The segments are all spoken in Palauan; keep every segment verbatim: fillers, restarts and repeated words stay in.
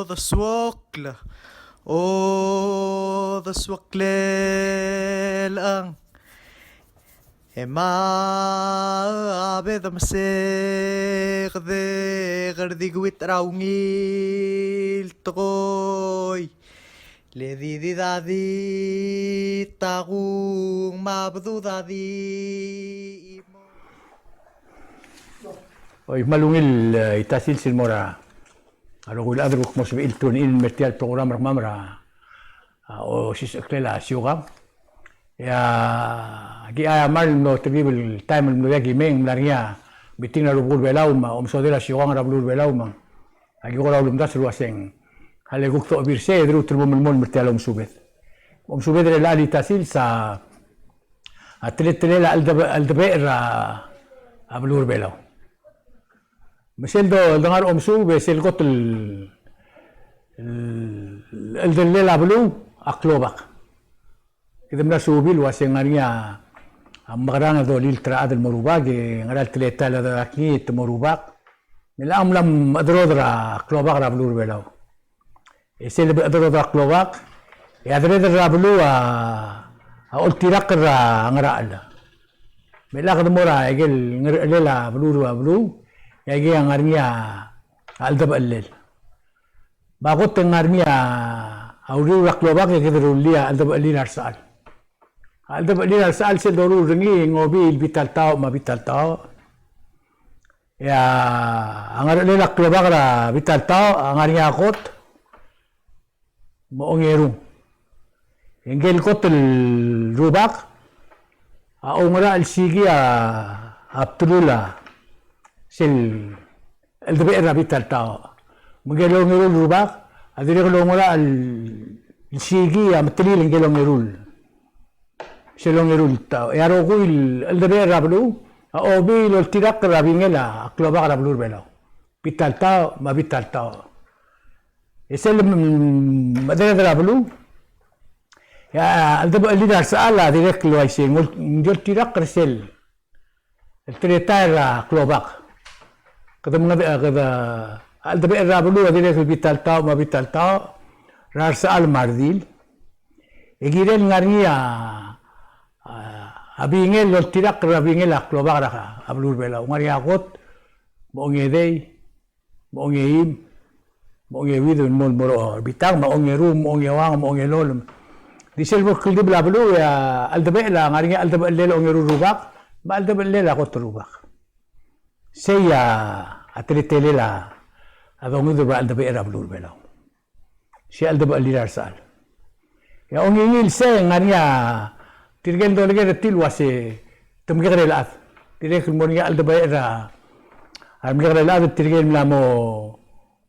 odesuokl, odesuoklel ang. E ma a bedemesek de kerdikuit er a ungil tekoi. Le di di dadi takung ma bedu dadi imo. Oi, me a ungil, e, ita sils el mo er a rokui el chad el kuk mo sebechir el tune in el mer tia el program er kemam er a, a, osisecheklel a siukang. E a, aki a mal mlo telkib el taem el mlo diak kimei, ng mla er ngii a meeting er a rubekul Belau me a omesodel a siukang er a beluu er a Belau me ng aki kora ulemdasu el uaseng a le kuk dochebii er sei e de lmuut el mo melemolem er tia el omesubed. Omesubed er chelecha el ita sils a, a teletelel a cheldebe-, cheldebechel er a beluu er a Belau. Me sel do, el dengar er a omesubed, sel kot el, el, el cheldellel a beluu a klobak. Kede mla suub el uaseng ngar er ngii a, a mekerang e dolilt er a chad el mo rubak, e ngera el teletael a dodengei e te mo rubak. Me chelechang e ng mla mechederodel a klobak er a beluu er a Belau. E sel lechederodel a klobak, e a deredel er a beluu a, a oltirakl er a ngerachel. Me chelechang e de mo er a ikel ngerchelel a beluu er a beluu, e aikei a ngar er ngii a cheldebechellel. Me a kot e ng ngar er ngii a uriul er a klobak e kede rullii a cheldebechelir a resechal. A cheldebechelir a resechal sel doruul er ngii e ng obii el bita el taoch me a bita el taoch. E a ngerchelel a klobak er a bita el taoch a ngar er ngii a kot me a ongerung. E ngike el kot el rubak a oungerachel el sikii a bdelul a sel cheldebechel er a bita el taoch. Me ngike el ongeru el rubak a dirrek el oungerachel el sikii a metelil ngike el ongeru el, sel ongeru el taoch. E a rokui el cheldebechel er a beluu a obii el oltirakl er a bingel a klobak er a beluu er a Belau. Bita el taoch me a bita el taoch. E sel, mm, mechedereder er a beluu, e a cheldebechelir a resechal a dirrek el uaisei, ng ol-, ng di oltirakl er sel el teletael er a klobak. Kede mengede-, kede, a cheldebechel er a beluu a dirrek el bita el taoch me a bita el taoch er a resechal me a redil. E kirel ngar er ngii a, a, a bingel el oltirakl er a bingel a klobak er a, a beluu er a Belau. Ngar er ngii a kot me a ongedei, me a ongeim, me a ongeuid el mo, mo er a bitang, me a ongerung, me a ongeuang, me a ongelolem. Di sel bo el kldibel a beluu e a cheldebechel a ngar er ngii a cheldebechellel a ongeru el rubak me a cheldebechellel a kot el rubak. Sei a teletelel a dongiod er a cheldebechel er a beluu er a Belau. Sei a cheldebechelir a resechal. E a ongingil sei e ng ngar er ngii a tirke el doleker er tir el uase te mekekerei el chad. Dirrek el mo er ngii a cheldebechel er a, a remekekerei el chad, tirke el mla mo,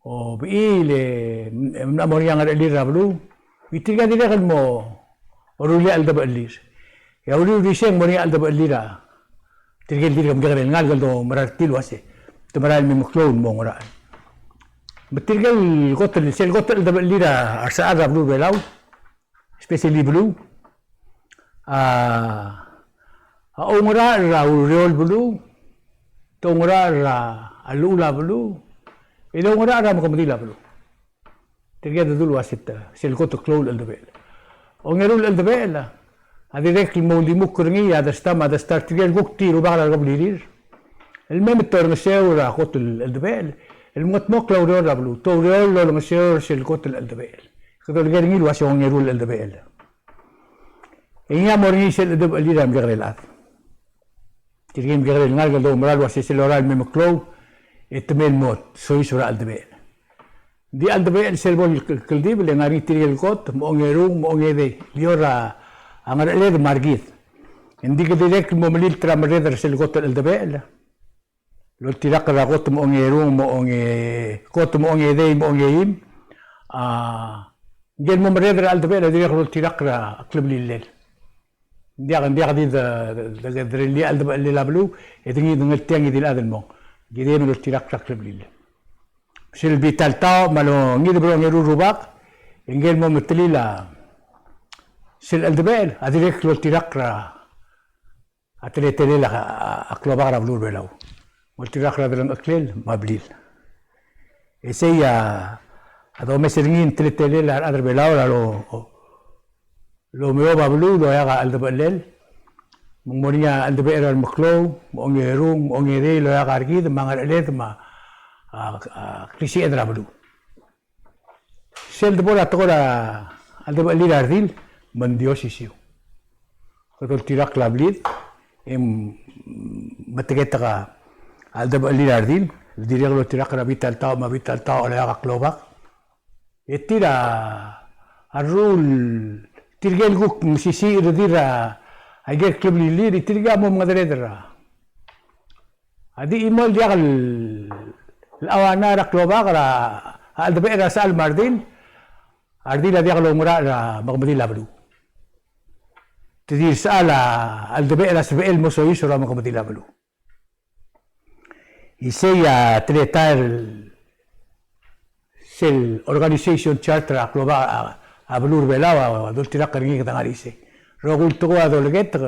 o, bechiil e mla mo er ngii a ngerechelir er a beluu. E tirke a dirrek el mo rullii a cheldebechelir. E a uriul er isei e ng mo er ngii a cheldebechelir a tirke el dirk mekekerei el ngalek el doumera er tir el uase te merael el me meklou el mo oungerachel. Me tirke el kot el, sel kot el cheldebechelir a resechal er a beluu er a Belau, especially beluu, a, a oungerachel er a ureor el beluu, te oungerachel er a llechul a beluu, e te oungerachel er a mekemedil a beluu. Tirke a dedu el uase te, sel kot el klou el cheldebechel. Ongeru el cheldebechel a dirrek el mo uldimukl er ngii a Desta me a Desta er tirke el kuk di rubak er a rekeblirir el mei me te olengeseu er a kot el cheldebechel el mengedmokl a ureor er a beluu. Te oureor el olengeseu er sel kot el cheldebechel. Kede oleker er ngii el uase ongeru el cheldebechel. E ngii a mo er ngii sel cheldebechelir a remekekerei el chad. Tirke el mekekerei el ngalek el doumera el uase sel lorael el me meklou e te mei el mo soiseb er a cheldebechel. Ng di a cheldebechel sel bo el kldibel e ng ngar er ngii tirke el kot me a ongerung me a ongedei el eou er a ngerecheled me a rekid. Ng di ke dirrek el mo melilt er a merreder er sel kot el cheldebechel el oltirakl er a kot me a ongerung me a onge-, kot me a ongedei me a ongeim. A, ngike el mo merreder er a cheldebechel a dirrek el oltirakl er a kleblillel. Ng diak, ng diak di de, de, de, de rullii a cheldebechellel a beluu, e de ngii, de ngeltiang ngii di el chad el mong. Ng kirem el oltirakl er a kleblillel. Sel bita el taoch me a longideb er a ongeru el rubak, e ngike el mo metelil a sel cheldebechel a dirrek el oltirakl er a a teletelel a, a, a klobak er a beluu er a Belau. Oltirakl er a delengcheklel me a blil. E sei a, a domes er ngii a teletelel a rechad er a Belau er a lo, lomeob a beluu el oeak a cheldebechelel. Me ng mo er ngii a cheldebechel er a remeklou, me a ongerung, me a ongereil el oeak a rekid, me a ngerecheled, me a, a, a, klisiched er a beluu. Sel debo er a tekoi er a cheldebechelel a redil, me ng di osisiu. Kede oltirakl a blid, e ng meteketek a cheldebechelir a redil, el dirrek el oltirakl er a bita el taoch me a bita el taoch el oeak a klobak. E tir a rruul, tirke el kuk mesisiich er tir er a ikel kleblilir, e tirke a mo mengedereder er a A di chimo el diak el, el auanai er a klobak er a, a cheldebechel er a sechal me a redil, a redil a diak loungerachel er a mekemedil a beluu. Te di er sechal a cheldebechel a sebechel el mo soiseb er a mekemedil a beluu. Isei a teletael sel organization chart er a klobak a, a beluu er a Belau a doltirakl er ngii e kede ngar er isei. Rokui el tekoi a doleketek,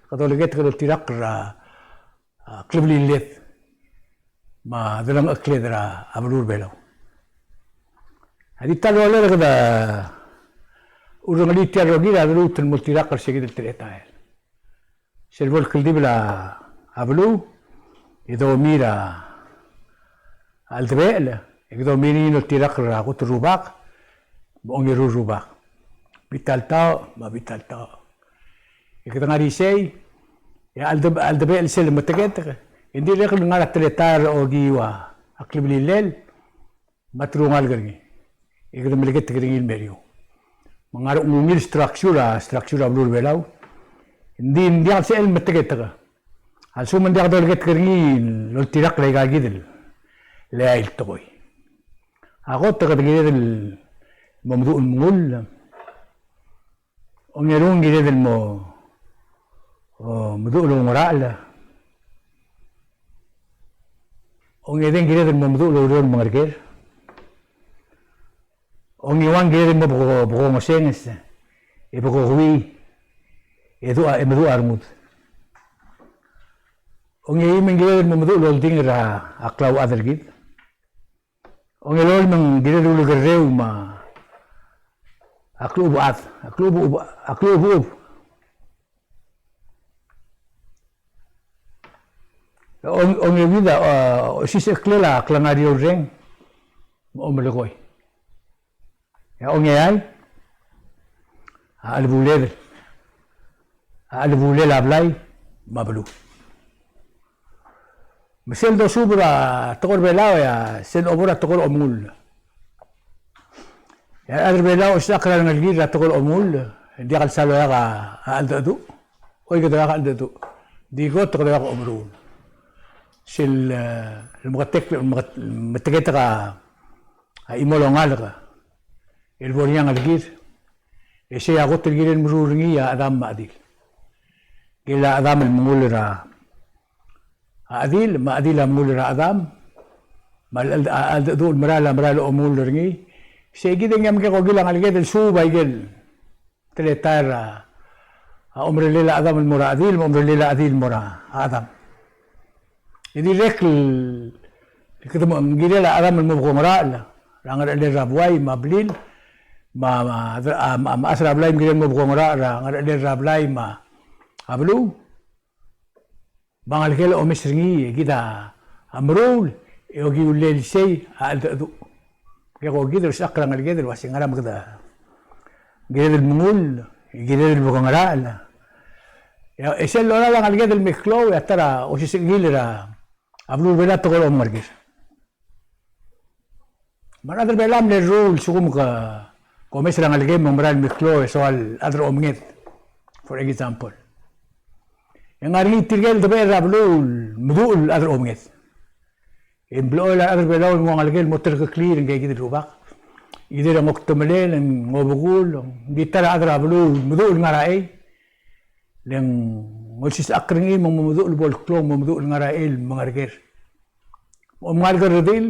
kede doleketek el oltirakl er a, a, kleblilled me a delengchekled er a beluu er a Belau. A di ta el rolel e kede urrengelii tia el rokir a deluut el mo oltirakl er se kid el teletael. Sel bo el kldibel a beluu, e domiu er a cheldebechel, e kede domiu er ngii el oltirakl er a kot el rubak, me a ongeru el rubak. Bita el taoch, me a bita el taoch. E kede ngar er isei, e a cheldeb-, a cheldebechel sel meteketek, e ng dirrek el ngar er a teletael er a okiu a kleblillel, me a telungalek er ngii. E kede meleketek er ngii el meriou. Me ng ngar er a ungil structure, a structure er a beluu er a Belau. Ng di, ng diak el sebechel el meteketek. A lsekum ng diak doleketek er ngii el oltirakl er aika kid el eai el tekoi. A kot e kede kired el mo meduch el mengull. Ongerung kired el mo, o, meduch el oungerachel. Ongedei kired el mo meduch el oureor el mengereker. Ongeuang kired el mo beko, bekongesenges, e bekokui, e du-, e meduch a rengud. Ongeim kired el mo meduch el oldingel er a klauchad er kid. Ongelolem e ng kired el ulekerreu me a klechubechad, a klechubechub, a klechubechub. Ong-, ongeuid a, a, osisecheklel a klengar er a eou el reng me a omelekoi. E a ongeai, a chelebulel, a chelebulel a blai me a beluu. Me sel dosuub er a tekoi er a Belau e a sel obo er a tekoi er a omengull. E a rechad er a Belau a osisechakl er a rengelekir er a tekoi er a omengull, e ng diak el sal oeak a cheldecheduch. Oi, kede oeak a cheldecheduch. Di kot e kede oeak a omeruul. Sel, e, lemeketek, lemeketek, meteketek a chimo el ongalek el bo er ngii a ngelekir. E sei a kot el kirel el meruul er ngii a chedam me a chedil. Kirel a chedam el mengull er a chedil, me a chedil a mengull er a chedam, me a chel-, a cheldecheduch el merael a merael a omengull er ngii. Sei kid e ng mle kuk okil a ngeleked el suub a ikel teletael er a, a omerellel a chedam el mo er a chedil, me a omerellel a chedil el mo er a chedam. E dirrek el, kede mo, ng kirel a chedam el mo bekongerachel er a ngerechelel er a buai me a blil, me a, me a, a, a, a mechas er a blai me ng kirel mo bekongerachel er a ngerechelel er a blai me a beluu. Me a ngelekel a omes er ngii, e kid a meruul, e okiu el isei a cheldecheduch. Ke ko kid el osisechakl er a ngeleked el uasei ngera me kede kired el mengull, kired el bekongerachel. E, e sel lorael a ngeleked el meklou, e a ta er a osisechakl er a beluu er a Belau a tekoi er a omengereker. Me a rechad er a Belau a mle rruul, a lsekum ke, ke omes er a ngelekem me ng merael el meklou e soal chad er a omenged. For example. E ng ngar er ngii tirke el debechel er a beluu el meduch el chad er a omenged. E ng blechoel a rechad er a Belau el nguu a ngelekel el mo terkeklir ngike kid el rubak. Either ng okdemelel, ng obekul, ng di ta er a chad er a beluu el meduch el ngar er a chei. Le ng olsisechakl er ngii me ng mo meduch el bo el klou, mo meduch el ngar er a chei el mengereker. Omengalek el redil,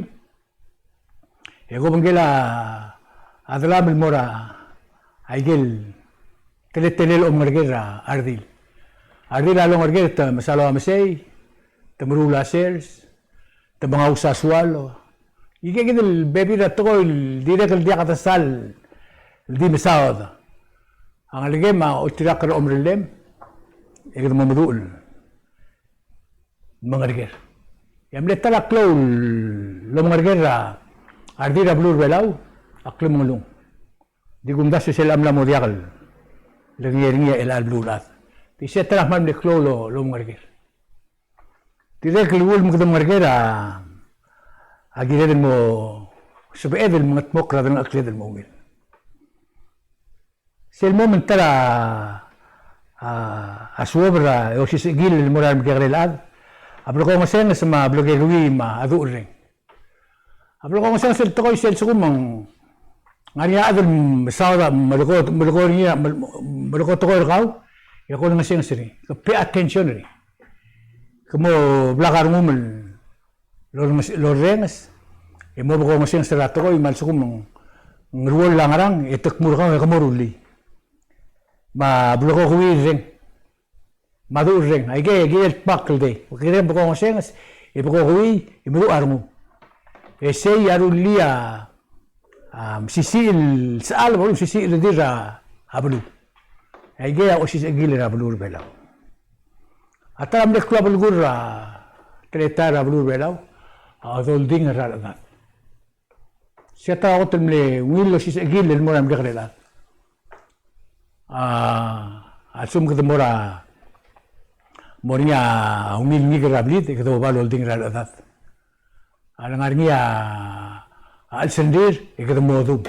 e kobengkel a delam el mo er a ikel teletelel omengereker er a redil. A redil a longereker te mesang a mesei, te meruul a sers, te mengaus a sualo, Ikakid el bebil er a tekoi el dirrek el diak desal el di mesaod a ngelekem a oltirakl er a omerellem e kede mo meduch el mengerker. E a mle ta er a klou el omengerker er a redil er a beluu er a Belau a klemengelung. Di kumdasu sel a mla mo diak el lengiil er ngii a chelecha el beluulechad. Di se ta er a kmal mle klou el omengerker. Dirrek el uchul me kede mengerker a, a kired el mo sebeched el mengedmokl er a delengchekled el mo ungil. Sel mo mengta er a, a, a suobel er a osisechekil el mo er a remekekerei el chad, a blekongesenges me a blekeruii me a duch el reng. A blekongesenges el tekoi sel lsekum ng ngar er ngii a chad el mesaod a melekoi, melekoi er ngii, mel-, melekoi tekoi er kau, e ko olengesenges er ngii, ke pay attention er ngii. Ke mo blak a rengum el orrenges, el orrenges, e mo blekongesenges er a tekoi me a lsekum ng, ng ruoll a ngerang, e te kmu er kau, e ke mo rullii. Me a blekokuii el reng. Me a duch el reng, aike, aike el bak el dei. Kirem blekongesenges, e blekokuii, e meduch a rengum. E sei a rullii a, a, mesisiich el sechal, bo mesisiich el redil er a, a beluu. Aike a osisechekil er a beluu er a Belau. A ta er a mle klou a belkul er a teletael er a beluu er a Belau, a odoldingel er a rechedad. Se a ta er a kot el mle ungil el osisechekil el mo er a remekekerei el chad. A, a lsekum kede mo er a, mo er ngii a ungil ngikel er a blid, e kede oba loldingel er a rechedad. A lengar er ngii a, a chelsengrir, e kede mo dum.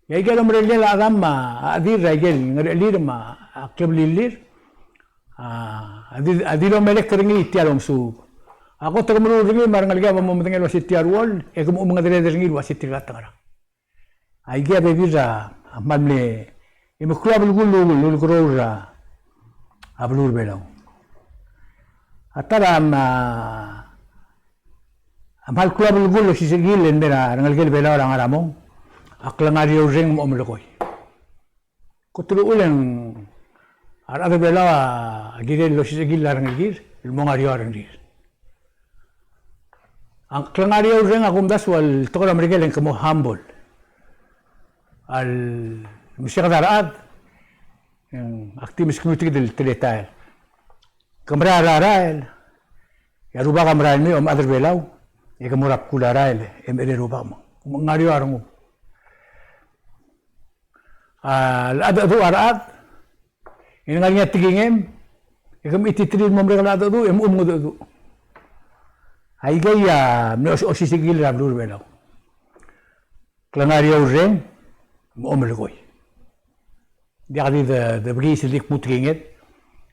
E aike el omerellel a chedam me a chedil er aike el ngerechelir me a kleblillir, a, a di, a di lomelekoi er ngii tia el omesuub. A kot e ke meruul er ngii me a rengelekem a mo medengei el uasei tia ruoll, e ke mo omengedereder er ngii el uasei tirka te ngerang. Aike a bebil er a kmal mle, e meklou a belkul el ulekerreu er a beluu er a Belau. A ta er a, a, a kmal klou a belkul el osisechekil el mei er a rengelekel Belau er a ngar er a mong, a klengar er eou el reng me a omelekoi. Kot el uchul e ng a rechad er a Belau a kirel el osisechekil a rengelekir el mo ngar er eou a rengrir. A klengar er eou el reng a kumdasu el tekoi er a Merikel e ng kmo humble. A lmesiik a rechad, e ng ak di meskemiu tia kid el teletael. Ke merael er a rael, e a Rubak a merael el mei, e kom chad er a Belau, e ke mo er a bkul a rael, e mecherei a Rubak me ng ngar er eou a rengum. A, a cheldecheduch a rechad, e ng ngar er ngii a tekingem, e ke mechititerir el mo merek el cheldecheduch, e mochu mengedecheduch. Aikei a mle os-, osisechekil er a beluu er a Belau. Klengar er eou el reng, me a omelekoi. Diak di de, de bekiis el di kmu tekinged,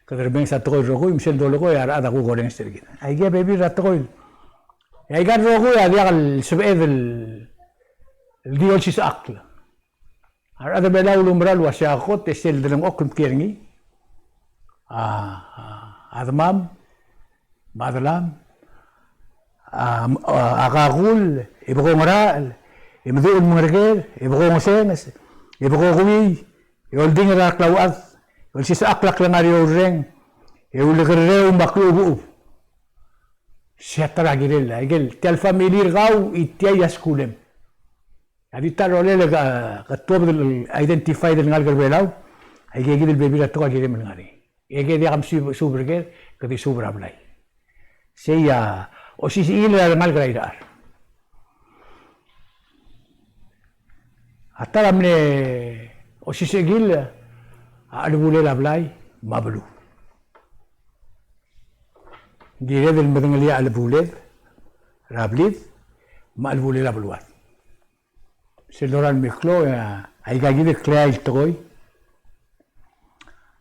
kede remenges a tekoi el rokui, me sel dolekoi a rechad a kuk orrenges er kid. Aikei a bebil er a tekoi. E aika el rokui a diak el sebeched el, el di olsisechakl. A rechad er a Belau a ulemera el uasei a kot e sel delengchokl el mkiei er ngii. A, a, a demam, me a delam, a, a, a kakull, e bekongerael, e meduch el mengereker, e bekongesenges, e bekokuii, e oldingel er a klauchad, e olsisechakl a klengar er eou el reng, e ulekerreu me a klechubechub. Sei a ta er a kirel, aikel, tia el family er kau, e tia a skulem. A di ta el rolel e ke, ke tuobed el identify el ngalek er a Belau, aike kid el bebil er a tekoi a kirem el ngar er ngii. E ke diak msuub, suub er ker, ke di suub er a blai. Sei a osisichil er a rengalek er a irechar. A ta er a mle osisichil a chelebulel a blai me a beluu. Ng kired el medengelii a chelebuled er a blid me a chelebulel a beluad. Sel dorael el meklou, e, aika kid el kleai el tekoi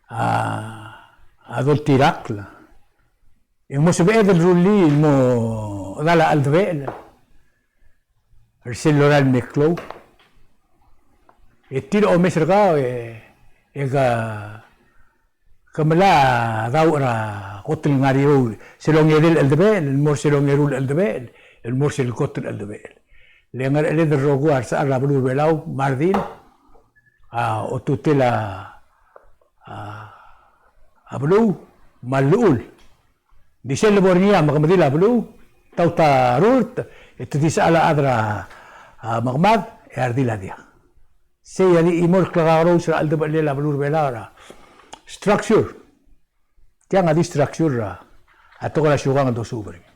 a, a doltirakl. E ng mo sebeched el rullii el mo chedal a cheldebechel er sel dorael el meklou. E tir a omes er kau, e, e ke ke melai a dauch er a kot el ngar er eou, sel ongedei el cheldebechel, el mo er sel ongeru el cheldebechel, el mo er sel kot el cheldebechel. Le ngerecheled el rokui a resechal er a beluu er a Belau me a redil a otutel a, a, a beluu me a llechul. Di sel lebo er ngii a mekemedil a beluu, taut a rurt, E te di sechal a chad er a, a, mekemad, e a redil a diak. Sei a di chimo el klekakerous er a cheldebechellel a beluu er a Belau er a structure. Tiang a di structure er a, a tekoi er a siukang el dosuub er ngii.